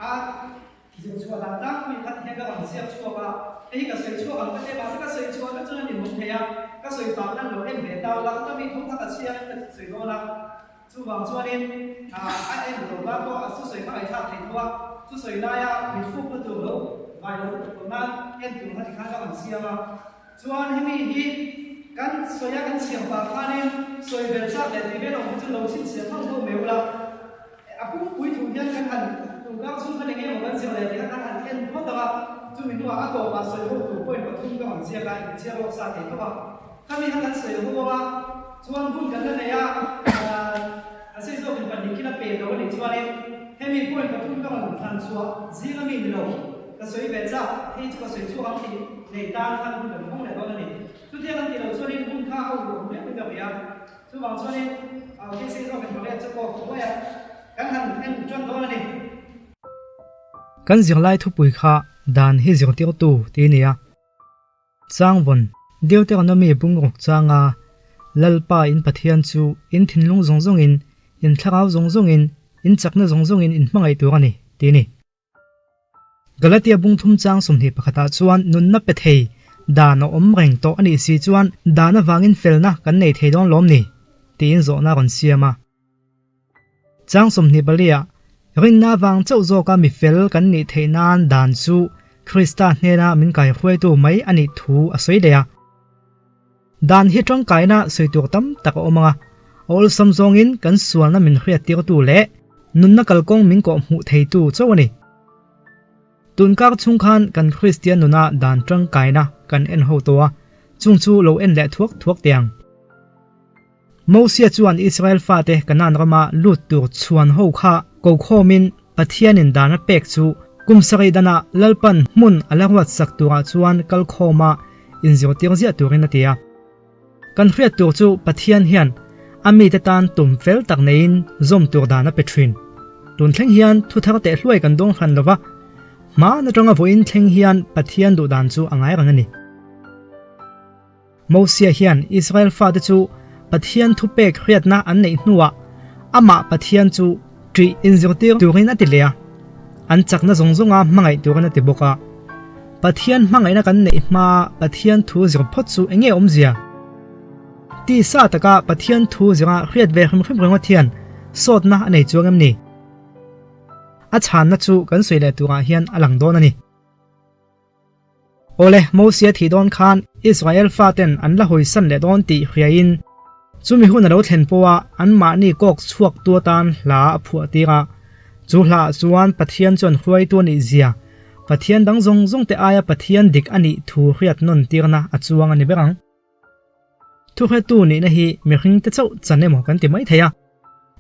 A zir chhuah dan tlangpui kha ti hian ka rawn ziak chhuak a, hei hi ka sawi chhuak ang ka tia, mahse ka sawi chhuah vek chuan a ninawm thei a, ka sawi pah khan lo en ve ta ula, ka mi tho kha ka chhiar in ka sawi dawn a, chuvang chuanin a en lo tan pawh a thusawi kha ngaihthlak thei tho a, thusawi laia mit fuk na tur lo vai lo lutuk lo nan en tur kha tikhan ka rawn siam a. Chuan hemi hi kan sawi a kan chhiar pah khanin sawi vel chak leh tih vel awm hi chu lo chhinchhiah hauh hauh mai ula, a pumpui thu hian kan han tungkang chhung khan enge maw kan zir leh tih kha kan han en phawt ang a, chumi hnuah a tawpah sawi ho tur point pathum ka rawn ziak a, inchhiar lawk sa thei tho a. Khami kha kan sawi ho ang a, chuan hun kan la nei a, a sei zawkin pahnih khi la pe lo a nih chuanin hemi point pathum ka rawn thlan chhuah zing ami ni lo. Ka sawi ve chak, hei chu ka sawi chhuak ang tih nei tan khan hun kan hawng leh dawn a ni. Chutiang an tih loh chuanin hun kha a ulh awm riau in ka hria. Chuvang chuanin hei sei zawk in pariat chu pawh hnuaia kan han en tan dawn a ni. Kan zirlai thupui kha dan hi zirtirtu tih a ni a. Changvawn, Deuteronomy bungruk changa Lalpa in Pathian chu in thinlung zawng zawngin, in thlarau zawng zawngin, in chakna zawng zawngin in hmangaih tur a ni, tih a ni. Galatia bung thum chang 21 ah chuan nunna pe thei dan a awm reng tawh a nih si chuan dan avangin felna kan nei thei dawn lawm ni? tiin zawhna a rawn siam a. Chang 24 ah rinna avang chauh zawka mi fel kan nih theih nan dan chu Krista hnena min kaihruaitu mai a nih thu a sawi leh a. Dan hi tangkaina sawi tur tam tak a awm ang a, a awlsam zawngin kan sualna min hriattirtu leh nunna kalkawng min kawhhmuh theitu chauh a ni. Tunkar chhung khan kan Kristian nuna dan tangkaina kan en ho tawh a, chung chu lo en leh thuak thuak teh ang. Mosia chuan Israel fate Kanaan rama lut tur chhuan ho kha ko khawmin Pathianin dan a pek chu kum sarih danah Lalpan hmun a la ruat sak turah chuan kal khawma inzirtir ziah turin a ti a. Kan hriat tur chu Pathian hian a mite tan tum fel tak neiin zawm tur dan a pe thin. Tun thleng hian thu thar teh hluai kan dawng hran lova, hmaan atanga vawiin thleng hian Pathian duh dan chu a ngai reng a ni. Mosia hian Israel fate chu Pathian thupek hriatna an neih hnuah amah Pathian chu ṭih inzirtir turin a ti leh a, an chakna zawng zawnga hmangaih turin a ti bawk a. Pathian hmangaihna kan neih hmaa Pathian thu zir phawt chu eng nge awmzia? Tisa taka Pathian thu zira hriat ve hrim hrim ringawt hian sawtna a nei chuang em ni? A chhanna chu kan sawi leh turah hian a lang dawn a ni. Awle, Mosia thih dawn khan Israel faten an la hawisan leh dawn tih hriain chumi hun a lo thlen pawha anmahni kawk chhuaktu atan hla a phuah tir a. Chu hlaah chuan Pathian chuan hruaitu a nih zia, Pathian dang zawng zawngte aia Pathian dik a nih thu hriat nawn tirna a chuang a ni ber ang. Thuhretu nihna hi mihringte chauh chan emaw kan ti mai thei a.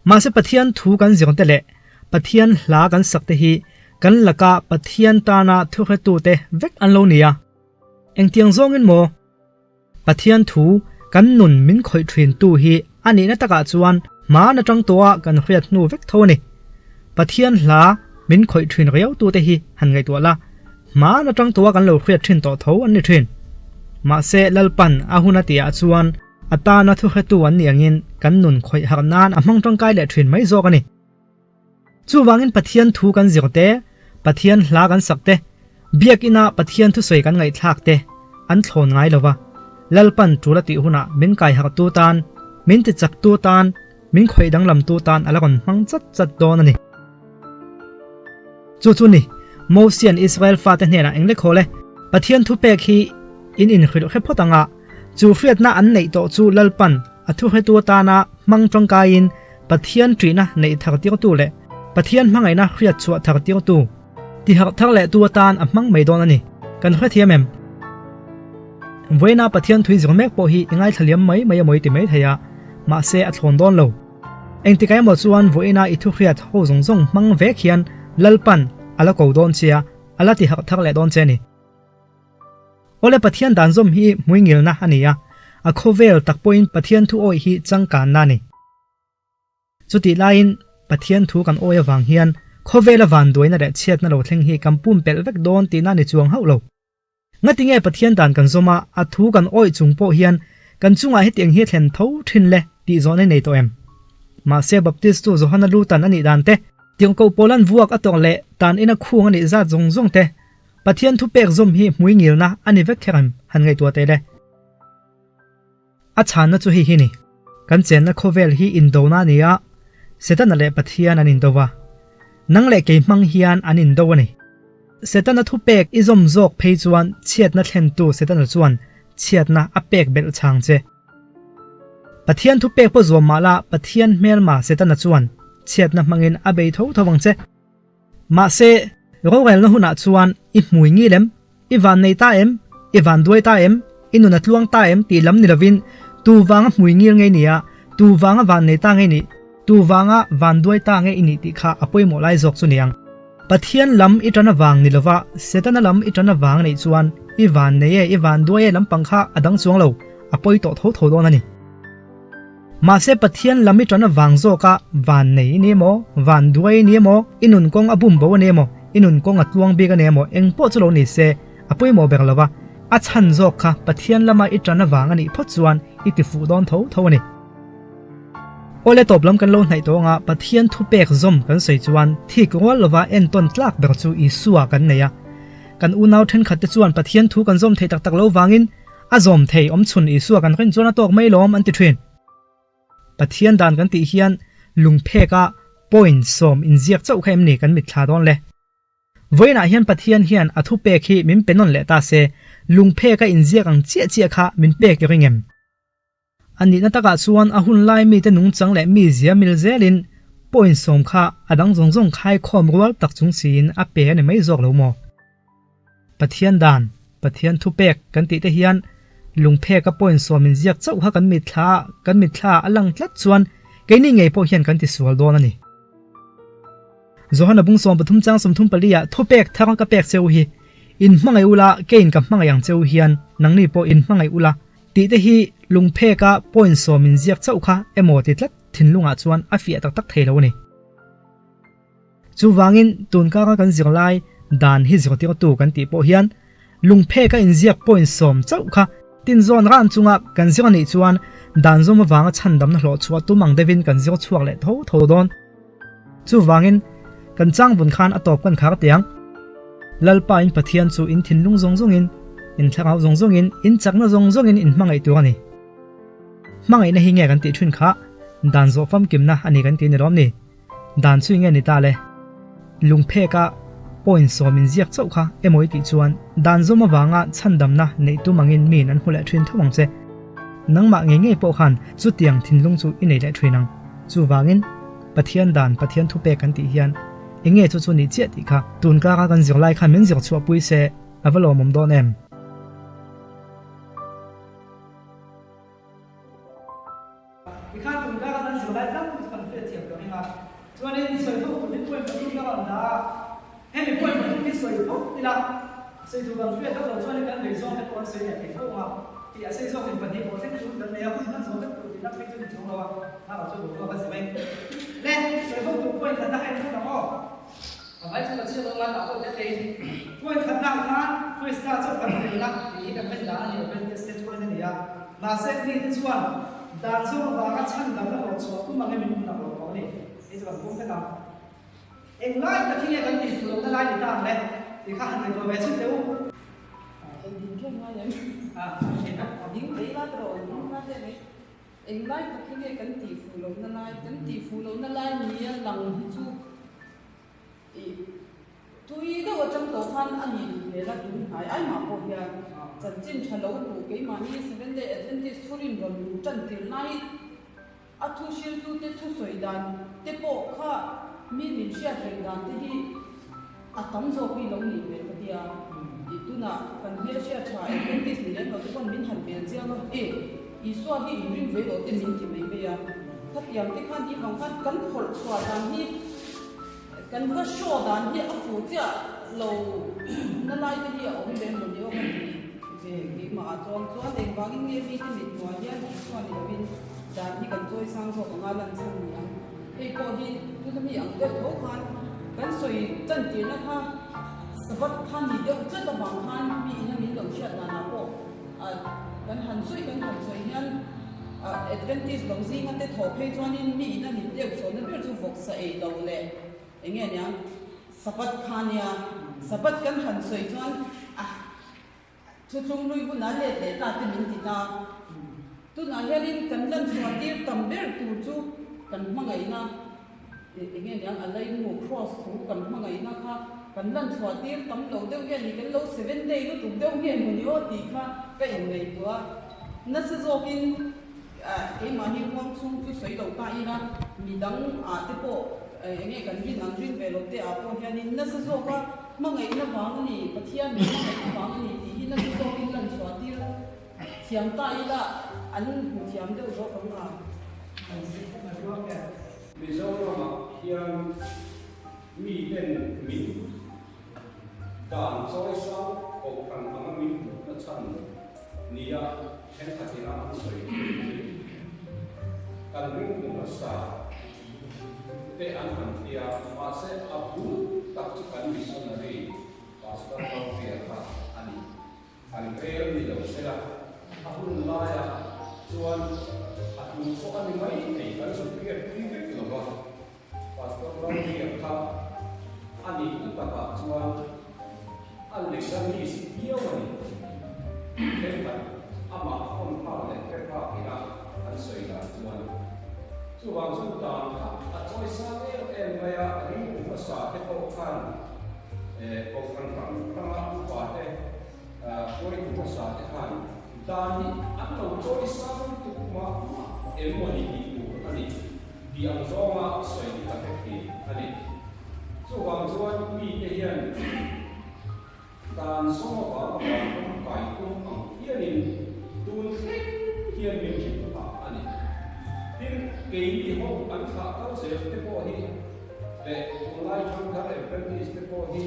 Mahse Pathian thu kan zirte leh Pathian hla kan sakte hi kan laka Pathian tana thuhretute vek an lo ni a. Engtiang zawngin maw? Pathian thu kan nun min khawih thintu hi a nihna takah chuan hmaan atang tawha kan hriat hnu vek tho a ni. Pathian hla min khawih thin riautute hi han ngaihtuah la, Hmaan atang tua kan lo hriat thin tawh tho an ni thin. Mahse Lalpan a hun a tihah chuan a tana thuhretu an nih angin kan nun khawih harh nan a hmang tangkai leh thin mai zawk a ni. Chuvangin Pathian thu kan zir te, Pathian hla kan sak te, Biakina Pathian thusawi kan ngaihthlak te an thlawn ngai lo va, Lalpan tul a tih hunah min kai harhtu tan, min tichaktu tan, min khawih danglamtu tan a la rawn hmang chat chat dawn a ni. Chu chu ni, Mosian Israel fate hnenah eng lekhaw le, Pathian thupek hi in inhrilh hre phawt ang a, chu hriatna an neih tawh chu Lalpan a thuhretu atana hmang tangkaiin Pathian ṭihna neih thar tirtu leh Pathian hmangaihna hriat chhuah thar tirtu, tiharh thar lehtu atan a hmang mai dawn a ni. Kan hrethiam em? Vawiina Pathian thui zir mek pawh hi i ngaithla liam mai mai a mawi ti mai thei a, mahse a thlawn dawn lo. Engtikah emaw chuan vawiina i thuhriat ho zawng zawng hmang vek hian Lalpan a la ko dawn che a, a la ti harh thar leh dawn che a ni. Awle Pathian dan zawm hi hmuingilna a ni a, a khawvel tak pawhin Pathian thu awih hi changkanna a ni. Chutih laiin Pathian thu kan awi avang hian khawvela vanduaina leh chhiatna lo thleng hi kan pumpelh vek dawn tihna a ni chuang hauh lo. Ngatinge Pathian dan kan zawm a, a thu kan awih chung pawh hian kan chungah hetiang hi a thlen tho thin le tih zawhna i nei tawh em? Mahse Baptistu Johana lutan a nih dan te, Tirhkoh Paula'n vuak a tawrh leh tan ina khung a nih zat zawng zawng te, Pathian thupek zawm hi hmui ngilna a ni vek kher em han ngaihtuah teh le. A chhanna chu hei hi ni, Kan chenna khawvel hi indona a ni a, Setana leh Pathian an indo va. Nang leh kei hmang hian an indo a ni. Setana thupek i zawm zawk phei chuan chhiatna thlentu Setana chuan chhiatna a pek belh chang che. Pathian thupek pawh zuam mah la Pathian hmelma Setana chuan chhiatna hmangin a bei tho tho ang che. Mahse, rorelna hunah chuan i hmui ngil em? I van nei ta em? I van duai ta em? I nun a tluang ta em? tih lam ni lovin tu vanga hmui ngil ngei nia, tu vanga van nei ta ngei nih, tu vanga van duai ta ngei i nih tih kha a pawimawh lai zawk chu ni ang. Pathian lam i tan avang ni lova Setana lam i tan avang neih chuan i van nei e, i van duai e lampang kha a dang chuang lo, a pawi tawh tho tho dawn a ni. Mahse Pathian lam i tan avang zawka van nei i ni emaw, van duai i ni emaw, i nun kawng a bum bo a ni emaw, i nun kawng a tluang bik a ni emaw engpawh chu lo ni se a pawimawh ber lova, a chhan zawk kha Pathian lama i tan avang a nih phawt chuan i ti fuh dawn tho tho a ni. Awle tawp lam kan lo hnaih tawh anga Pathian thupek zawm kan sawi chuan thik rual lova entawn tlak ber chu Isua kan nei a. Kan unau thenkhat te chuan Pathian thu kan zawm thei tak tak lo vangin a zawm thei awmchhun Isua kan rin chuan a tawk mai lawm an ti thin. Pathian dan kan tih hian lungpheka point sawm inziak chauh kha em ni kan mitthla dawn le? Vawiinah hian Pathian hian a thupek hi min pe nawn leh ta se, lungpheka inziak ang chiah chiah kha min pek i ring em? A nihna takah chuan a hun lai mite nungchang leh mizia mil zelin point sawm kha a dang zawng zawng khaikhawm rual tak chung siin a pe a ni mai zawk lo maw? Pathian dan, Pathian thupek kan tih te hian lungpheka point sawm inziak chauh kha kan mitthla ah kan mitthla ah a lang tlat chuan keini ngei pawh hian kan tisual dawn a ni. Johana bung 13 chang 34 ah thupek thar ka pek cheu hi in hmangaih ula keiin ka hmangaih ang cheu hian nangni pawh in hmangaih ula Tih te hi lungpheka point sawm in ziak chauh kha emaw ti tlat thinlungah chuan a fiah tak tak thei lo a ni. Chuvangin tunkara kan zirlai dan hi zirtirtu kan tih pawh hian lungpheka inziak point sawm chauh kha tinzawn ran chunga kan zir a nih chuan dan zawm avanga chhandamna hlawh chhuah tum ang deuhin kan zir chhuak leh tho tho dawn. Chuvangin kan changvun khan a tawp kan khar tiang. Lalpa in Pathian chu in thinlung zawng zawngin, in thlarau zawng zawngin, in chakna zawng zawngin in hmangaih tur a ni. Hmangaihna hi nge kan tih thin kha dan zawh famkimna a ni kan ti ni lawm ni? Dan chu nge ni ta le? Lungpheka point sawm in ziak chauh kha emaw i tih chuan dan zawm avanga chhandamna neih tum angin miin an hmu leh thin tho ang che. Nangmah ngei ngei pawh khan chutiang thinlung chu i nei leh thin ang. Chuvangin Pathian dan, Pathian thupek kan tih hian enge chu chu nih chiah tih kha tun kara kan zirlai khan min zir chhuah pui se a va lawmawm dawn em? Tikhan tun kara kan zirlai tlangpui chu kan hriat thiam ka ring a, chuanin sawi ho turin point pathum ka rawn dah a, hemi point pathum hi sawi phawt ila sawi tur kan hriat vak lo chuanin kan lei zawng te pawh an sawi leh thei tho ang a, tih a sei zawkin pahnih pawh thleng tur kan nei a, hun hman zawh vek tur tih lam phei chu ni chuang lo a, hna chu boruak a zi mai. Le, sawi ho tur point khatna kha en phawt ang aw. A vai chu ka chhiat lo lai tah pawh hle thei. Point khatna khan Krista chauh kan felna tih hi kan rin dan a ni, Adventist te thurin a ni a. Mahse mite chuan dan zawng avanga chhandamna hlawh chhuah tum angin min hmu tak lo tawh a ni. Hei chu kan pawm vek ang. Englai tak hi nge kan tih fuh lohna lai ni ta ang le tih kha han ngaihtuah ve chhun teh u. Ei ding tlem ngai em? A ding thei la tawh a ding ngai em mai. Englai tak hi nge kan tih fuh lohna lai? Kan tih fuh lohna lai nia lang hi chu ih tui deuh atang tawh khan a nih duh hmel a, tun hnai ai mah pawh hian chanchin tha lo luh keimahni Seventh Day Adventist thurin rawn luh tan tir lai a thu hriltute thusawi dan te pawh kha mi min hriat reng dan te hi A tam zawk hi lo nih hmel ka tia. Tih tunah kan hmelhriat tha Adventist ni lem lo te pawn min han bel chiang a, e, Isua hi in ring ve lo te min ti mai mai a. Khatiang te khan i vang khan kan phawrh chhuah dan hi, kan va show dan hi a fuh chiah lo na lai te hi a awm ve maw ni aw ka ti ve keimah ah chuan. Chuan engvangin nge mite mit hmuah hian Isua ni lovin dan hi kan chawi sang zawk anga lan chhan ni ang. Hei pawh hi tuna mi ang deuh tho khan kan sawi tan tirna kha Sabbath kha ni deuh tlat avang khan mi ina min lo hriat danah pawh kan han sawi kan han sawi hian Adventist lo zinga te thawh phei chuanin mi ina min deuh sawhna ber chu vawksa ei lo leh. Enge aniang Sabbath kha ania, Sabbath kan han sawi chuan a thutlung lui hunah let leh ta te min ti ta. Tunah hianin kan lan chhuah tir tam ber tur chu kan hmangaihna enge aniang a laimu, cross, thu kan hmangaihna kha kan lan chhuah tir tam lo deuh hian ni kan lo seven day lutuk deuh nge mawni aw tih kha ka inngaihtuah a. Nasa zawkin Keimahni huang chhung chu sawi lo ta ila, midang ah te pawh enge kan rin ang rin ve lo te ah pawh hianin nasa zawka hmangaihna vang a ni, Pathian min hmangaihna vang a ni tih hi nasa zawkin lan chhuah tir thiam ta ila an hmu thiam deuh zawk ang a. Mizoramah hian miten min dan chawisang kohhran anga min hmuhna chhan nia thenkhat ina an sawi thin hi kan ringtu hmasa te an han ti a, mahse a bul tak chu kan missionary Pastor Gabriel kha a ni. An rel ni lo sela, a hun laiah chuan a tum pawh a ni mai thei kan zuk hriat pui vek lo va. Pastor Gabriel kha a nihna takah chuan a legalist viau a ni. Thenkhat amah hawn phak leh hre phak ina an sawi dan chuan chuvang chu dan kha a chawi sang em em mai a, ringtu hmasa te pawh khan kohhran hrang hranga upa te, hruaitu hmasa te khan dan hi an lo chawi sang lutuk mah mah em maw ni tih tur a ni. Tih ang zawnga sawi hi ka hre thin a ni. Chuvang chuan mite hian dan zawng avanga vanram kai tum ang hianin tun thleng hian min hrilh phah a ni. Tin, keini ho an thlah kal zel te pawh hi leh tunlai thangthar Adventist te pawh hi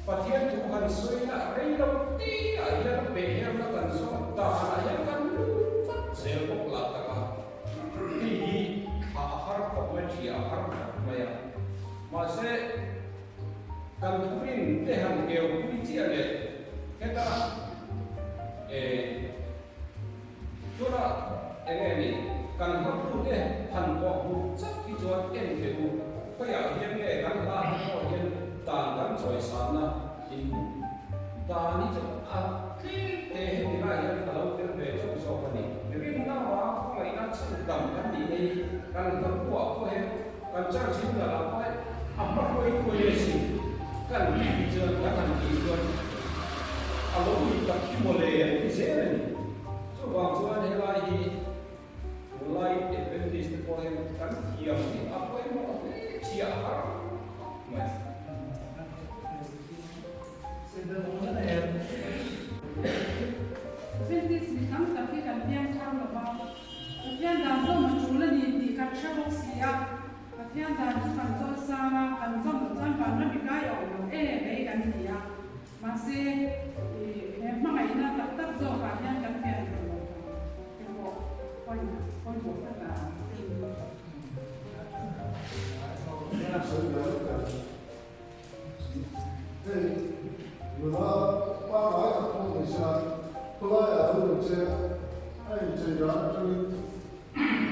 Pathian thu han sawina rei lo te ah hian pehherna kan zawng danah hian kan lut vat zel bawk lah tak a. Hei hi a har khawp mai ṭhia a har khawp mai a. Mahse, kan thurin te han keu pui chiah leh heta eh tuna eng nge ni kan hmatu te han pawh hmuh chak hi chuan en teh u. Khawiah hian nge kan hla te pawh hian dan kan chawisanna in dan hi chu a tlem te heti lai hian a lo tel ve chauh zawk a ni. Rinna vang khawngaihna chhan dam kan nih nei kan hla phuah pawh hian kan church in la lah pawh hian a hma hruaitu a ni asin kan tih hi chuan kan han tih chuan a lo nih tak hi mawle an ti zel a ni. Chuvang chuan helai hi tunlai Adventist te pawh hian kan thiam hi a pawimawh hle chhiah har khawp mai. Adventist mi tam tak hi kan piang thar lo va, Pathian dan zawm a tul a ni tih kan hre bawk si a, Pathian dan chu kan chawl sang a, kan zawm loh chuan vanram i kai a awm lo e mai kan ti a, mahse he hmangaihna tak tak zawkah hian kan pian thar lo vang te pawh pawimawh tak a ang. Hei nula pangngai tak pawh ni se a, khawlaiah a lo lang che a, a inchei dan atangin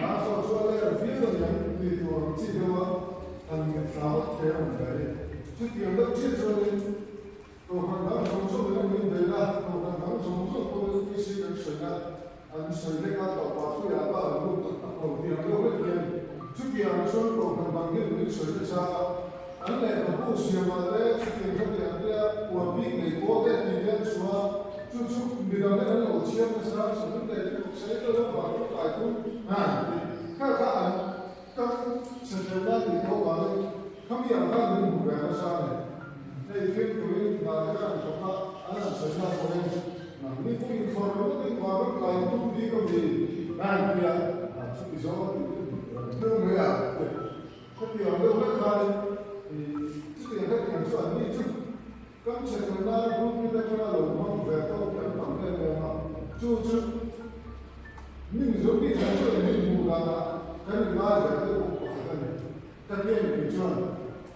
a saw chu a ler viau a niang tih tur ang chi deuha han mitthla vak thei a awm ve a ni. Chutiang deuh chiah chuanin Kohhran dang zawng zawngin an min beih a, Kohhran dang zawng zawng pawhin PC kan sawi a, an sawi hlek a, tawpah thuiah a an lut tak tak lo tiang deuh vek hian chutiang chuan Kohhran dang hian min sawi nasa a, an lehkhabu siamah te chutiang kha tih ang te a uar bik nei pawl te tih te an chhuah a, chu chu midang hian an lo chhiar nasa a, sawi leh lutuk sawi deuh a vang chu kai tum an ti kha kha an kam chhe ṭeuh lai tih tho vangin khami ang khan min hmu ve nasa a ni. Hei fimkhurin hna te kha an thawk a, an han sawi hna pawhin nangni pawh inkhawr ringawt in khuar rawk lai tum bik a mi an ti a, chuti zawng a tih deuh mai a, khatiang deuh hlek khanin chutiang hetiang chu an ni chu kam chhe tawhna pulpit atanga lo hmang ve tawk kan tam em em a, chu chu mi Mizo mi khan chu engin hmuh danah kan inlai ve deuh bawk pakhat a ni. Ka hnen tih chuan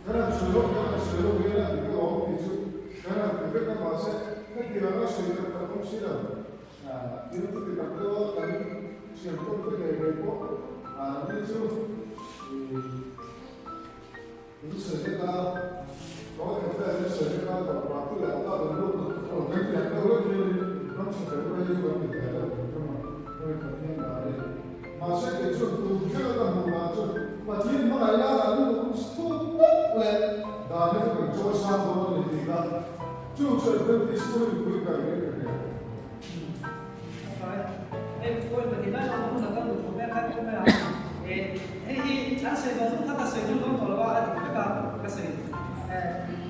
kan han sawi lawk kan han sawi lawk hian a dik alawm tih chu kan han ti vek a, mahse hetiang a sawi tak tak awm si lo. Thil chuti tak deuh a kan siam tawn te ngei ngei pawh ni chu. In sawi vek a, kawi khat vel in sawi vek a, tawpah tu leh ta kan lut rawn kan pian deuh vek hi ram chhe deuh rei chu kan ti ve deuh ang hrem a, hemi Pathian dah a ni. Mahse kei chuan tun thlenga ka hmuh dan chu Pathian hmangaih la kan luh thuk tak leh dan hi chu kan chawi sang dawn a ni tih kha chu chu Adventist pawhin mipui kai reng ka hria. Hei point pahnih lai awm hun a kal duh khawp e khai khawp mai a. Hei hi an sawi zawng zawng kha ka sawi dawn dawn tawh lo a, a dik vek a, ka sawi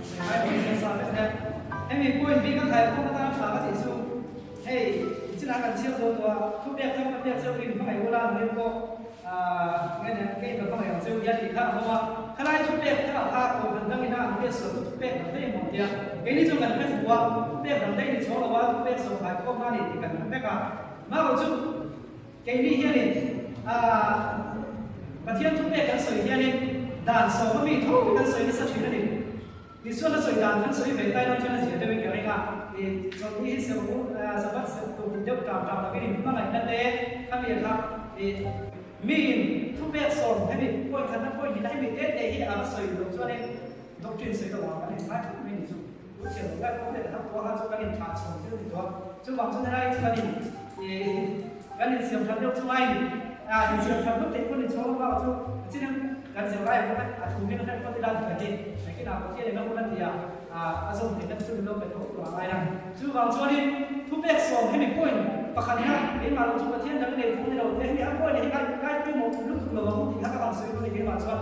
sawi ngai lo hian sa vek nia. Hemi point bik a khai khawm atana tha ka tih chu hei chinah kan chhiar zo tawh a, thu pek thar ka pek cheu in hmangaih ula an rin pawh nge nia kei ka hmangaih ang cheu hian tih kha a awm a. Khalai thu pek thar ah kha kohhran dangin a an hriat sual chu thu pek dang daih emaw tia keini chuan kan hre fu a, thu pek dang daih ni chhawng lo a, thu pek sawm khai khawm a ni tih kan hre vek a. Mao chu keini hianin Pathian thu pek kan sawi hianin dan sawm a mi tho kan sawi nasa thin a ni. Isuan a sawi dan kan sawi ve tai lo chuan a zia deuhin ka ring a, chawlhni hi serh u, Sabbath serh tur tih deuh ṭam ṭam lovin in hmangaihna te khami a kha miin thupek sawm hemi point khatna point hnihna hemi te te hi a va sawi loh chuanin doctrine sawi lo ang kan inhmai khawp mai ni chu. U thiam loh lai pawh leh tak pawh kha chu kan inthlah chhawm thil ni tawh a, chuvang chu helai chu kan in kan insiam that deuh chu ngai ni. Insiam that vek theih pawh ni chhawng lova chu chin kan zir lai pawh khan a thu hming hret phawt ila tih ka ti. Nakinah Pathian in a hun a ti a, a zawm theihna te chu min lo pe tho tur a ngai a. Chuvang chuanin thupek sawm hemi point pakhat na keimah lo chu Pathian dang nei thung ni lo te hemi a point hi ngai ngai pawimawh lutuk lo ang tih kha ka rawn sawi dawn a ni keimah chuan.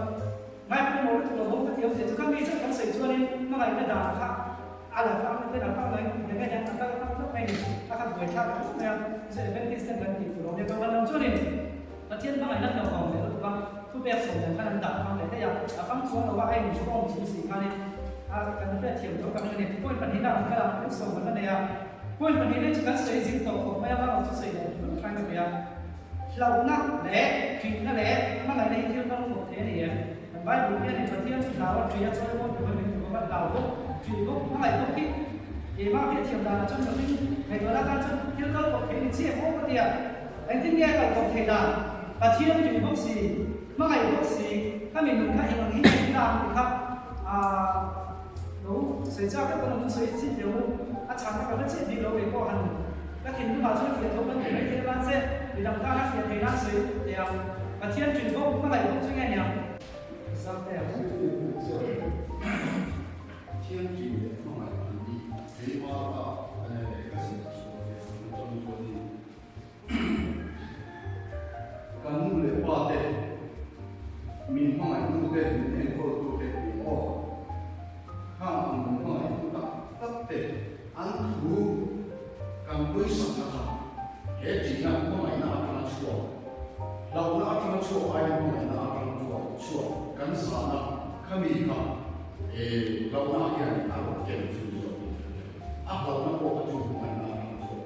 Ngai pawimawh lutuk lo bawk ka ti awmzia chu kha mi chauh kan sawi chuanin hmangaihna dan kha a la fang ten a fang mai nge nge hian a kal fang tlat mai ni a kha buai thlak khawp mai a chu Adventist ten kan tih fuh lo nia ka van lam chuanin Pathian hmangaihna hlauh awm leh lutuk a thupek sawm nen khan an dah fang leh daih a a fang chuang lo a a inhrawm chung si khanin a kan hriat thiam tho ka ring a ni point pahnihna ang kha kan sawm kan la nei a point pahnihna chu kan sawi zing tawh khawp mai a vang chu sawi leh hlun thain ka hria. Hlauhna leh ṭihna leh hmangaihna hi thil kal kawp thei a ni em? Kan Bible hianin Pathian chu hlau a ṭih a chawi mawi tur in min duh a, hlau bawk, ṭih bawk, hmangaih bawk hi keimah hriat thiam danah chuan ka hming ngaihtuahna atan chuan thil kal kawp thei a ni chiah em aw ka ti a. Engtin nge a kal kawp theih dan? Pathian ṭih bawk si, hmangaih bawk si, ka mi nun kha eng ang hi nge ni ta ang tih kha lo sawi chak deuh kan awm chu sawi chhin teh u, a chhanna ka hre chiah bik lo kei pawh han ka thinlungah chuan fiah tho kan ti mai thei a mahse midang tan a fiah thei nan sawi teh ang. Pathian ṭin bawk hmangaih bawk chu nge niang? Sam teh ang. Pathian ṭin leh hmangaih tih hi keimah ka ka ziah chhuah ve ang aṭang chuanin Kan nu leh pa te, min hmangaih tu te, min enkawl tu te tih aw, khang ang min hmangaih tu tak tak te an thu kan pawisakna kha he ṭihna hmangaihna aṭanga chhuak, hlauhna aṭanga chhuak aiin hmangaihna aṭanga chhuak chhuak kan zahna khami kha hlauhna hian a rawn ken chu ni zawk in ka hria. A hlauhna pawh kha chu hmangaihna aṭanga chhuak.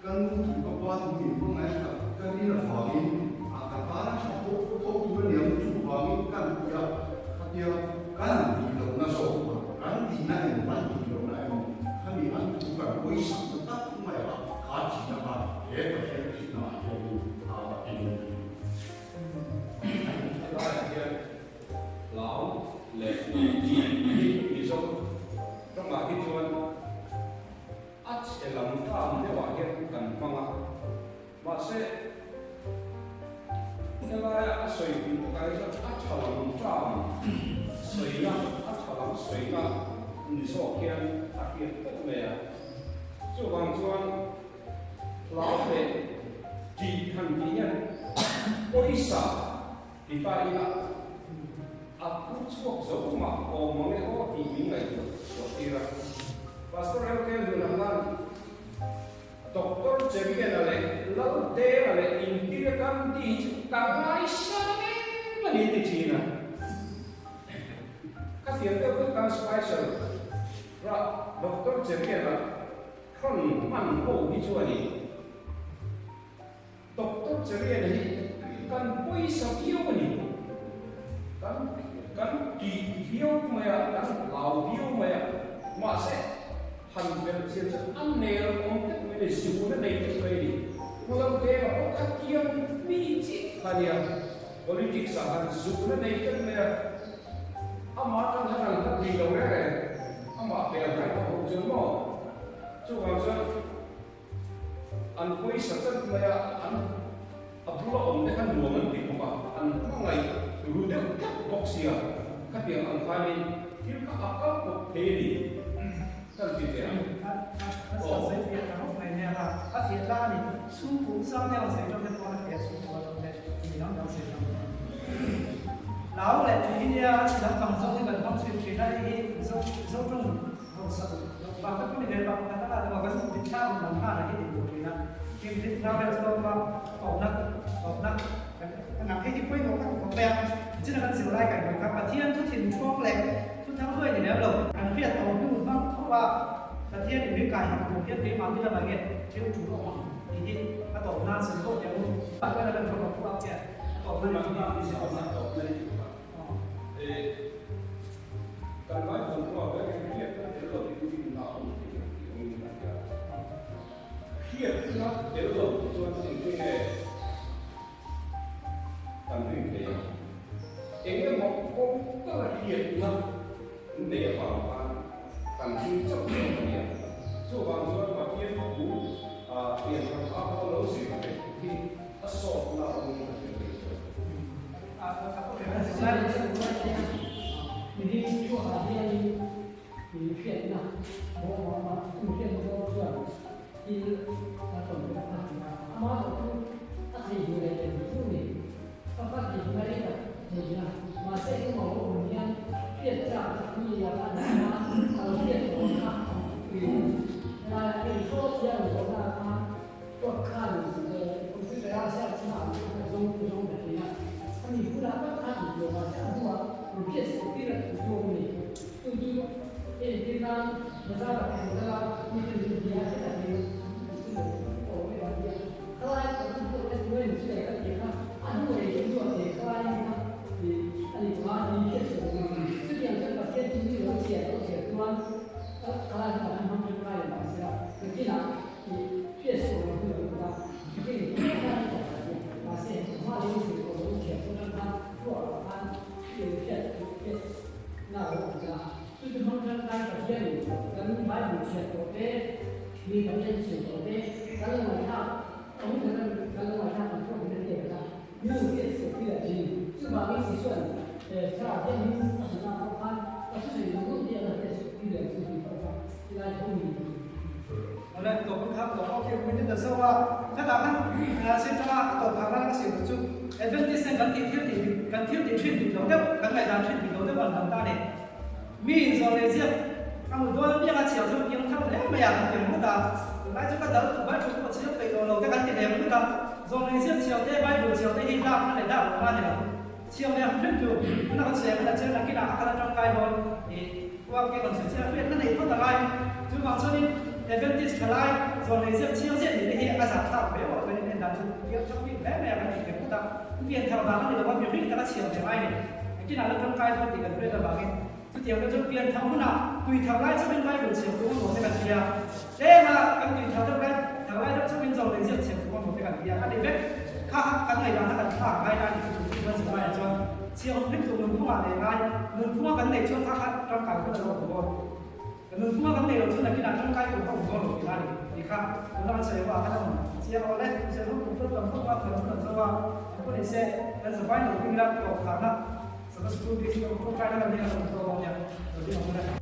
Ka nu thu ka pa thu min hmangaih tak ka rin avangin a ka tana tha pawh tho tur a niang chuvangin kan ti a, khatia kan han tih lohna zawk kha kan tihna emaw kan tih lohna emaw khami an thu kan pawisakna tak mai a kha thihna kha he Pathian thihna ah hianin a eng a ni. Helaiah hian hlau leh tih hi Mizo tawngah hi chuan A chhe lam tlang deuhah hian kan hmang a, mahse helaia a sawi tum takah hi chuan a tha lam tlang sawina, a tha lam sawina ni zawk hian a hriat tlat mai a. Chuvang chuan hlau leh tih han tih hian pawisa ti ta ila a phur chhuak zo mah awm mang e aw tih min ngaihtuah chhuah tir a. Pastor Remke Hluna khan Doctor Cheriana leh Laldenga leh Indira Gandhi hi chu ka ngaisang em a ni ti thin a. Ka thiam deuh deuh khan Spicer rah Doctor Cheriana thawn hman ho hi chu a ni. Doctor Cherian hi kan pawisa viau a ni. Kan kan tih viau mai a, kan hlau viau mai a, mahse han belh chian chuan a nel awm deuh mai a ni, zun a nei deuh mai a ni. Pulam vengah pawh khatiang mi chiah kha nia, politics ah khan zun a nei deuh mai a. Amah atang hian an hlat thei lo reng reng. Amah pel hnai tawh ho chuan maw? Chuvang chuan an pawisa tlat mai a, an a bula awm te kha nuam an ti bawk a, an hmangaih ru deuh tlat bawk sia, khatiang ang khanin thil kha a kal kawp thei a ni kan ti teh ang. Aw. A fiah tlang a ni. Chhungkung sang deuh ang sawi tawk te pawh a fiah chhungkung a tawk te mi dang dang sawi tawk te. Lau leh tih hi nia chi lampang zawk hi kan hmang chhuih thin a, hei hi Zo Zo tawng hausak loh vang te pawh ni ve bak pakhat a lak kan mitthla awm lam khan a hi dik lo thin a, kim thil thla vel chu lawm a tawpna tawpna kan kan ang hei hi pawimawh ka ti khawp mai a, china kan zirlai kai hawi kha Pathian thu thin thuak leh thu thang hluai ni lem lo. Kan hriat tawh hnu hmang tho a. Pathian in min kai hak tur hian keimah ni lamah nge thil tul awm ang tih hi a tawp nan sawi tawh teh u. A kan a lan kha ka phuak chiah a tawp nan chu ni se awm a. Tawp nan i tih kha e kan vai tawn pawh a vek hriat na tel lo in rinna a awm thei ang tih awm in a tia. Hriatna tel lo chuan engtin nge kan rin thei ang? Eng emaw kawng tala hriatna nei avang khan kan ring chauh chauh a nia. Chuvang chuan Pathian thu pian thar hma pawh lo zir vek hi a sawtna a awm in ka hria thei chuan. Mihring chhuakah hianin hriatna bawm a awm a, chumi hriatna bawm chuan thil a tawn vek a ti a, amah erawh chu a theihnghilh leh leh duh ni. Ka fa theihnghilh a rei tak theihnghilh a, mahse engemaw a awm hian hriat chak mi laka a nih khan a lo hriat tawh kha tui helaiah hei saw chhia a rawn zawhna khan tuak khan computer a search na ang khan a zawng zawng ta thin a, ani hunah tak khan a tih mahse a hnuah rawn hriat chhuah tir a tih zawk a ni. Chu chu entir nan bazar ah kan kal a, mi ten min bia a hre takin an chu lo awm em an ti a, khalai ka chu pawh hian tunge ni chu ka ti kha, a hnu ei chu hnuah te khalai in kha ih a ni tawh a ni hriat chhuah awm a ni. Chutiang chuan Pathian chu mi lo chhiar lo chhiar chuan khalai hunah khan hmang tangkai lo mah se la, nakinah ih hriat chhuah awm hun a lo kal a, chutiang khan a tawp a ni. Mahse hma leh in zir tawh lo chhiar chuan khan thluakah khan hriat hriat Na lo awm ta. Chu chu hmang tangkai Pathianin kan Bible chhiat tawh te, mi Pathian chhiat tawh te, kan lo ngaihthlak a hun taka kan lo ngaihthlak ang thawk in a pek a, mi lo hriat chhuah pui a thin. Chuvangin Isua'n Thlarau Thianghlim a hrilh ah pawh khan ka thusawi zawng zawng te a la hriat chhuah pui leh chu tih pawh kha tilai tho ni ka ti. Awle, tawp ang kha tawp awk hi min ti ta zauh a, khatah khan sin tanga a tawp phah nana ka sawi duh chu Adventist ten kan tih thil tih kan thil tih thin dik lo deuh, kan ngaihdan thin dik lo deuh an dang ta a ni. Mi inzawm leh ziak a hmu dawn apianga chhiar chu piang thar hle mai a, kan ti ringawt a, tunlai chu ka dal bai thu pawh chhiar peih tawh lo te kan ti leh ringawt a, zawm leh ziak chhiar te, Bible chhiar te hi lak na leh dak lo na a ni lo. Chhiar leh hrim chu tuna kan sawi ang khan a chen nakinah a kal atangkai dawn i uak te kan sawi chiah a, hriatna neih phawt a ngai. Chuvang chuanin Adventist thalai zawn leh ziak chhiar ziah nih te hi a zahthlak ve awh kan in en dan chu pian thar bik hle mai a kan tih ve phawt a, pian thar vang a ni lo a, mihring taka chhiar ve ngai ni. Nakinah la tangkai dawn tih kan hriat avangin chutiang te chu pian thar hunah tui thar lai chauhin Bible chhiar tur a maw te kan ti a, tlem a kan tui thar deuh lai thar lai deuh chauhin zawn leh ziak chhiar tur a maw te kan ti a, a ni vek. Kha kha kan ngaihdan kha kan thlak ngai na a ni chu tun chuan zirlaiah chuan chhiar hrim tur nunphungah nei ngai, nunphunga kan neih chuan kha kha tangkai hun a lo awm dawn. Nunphunga kan neih loh chuan nakinah tangkai tur kha awm dawn lo tih a ni tih kha tuna kan sawi avang khan a awm chiang awle. Zirlai kum chuan tam khawp a kan hun an zo a, an pawh ni se kan zavai lo ding ila tawp thlakna Sabbath School bik hi kan tawngtaina kan nei a lo awm tawh bawk nia, lo ding ang ule.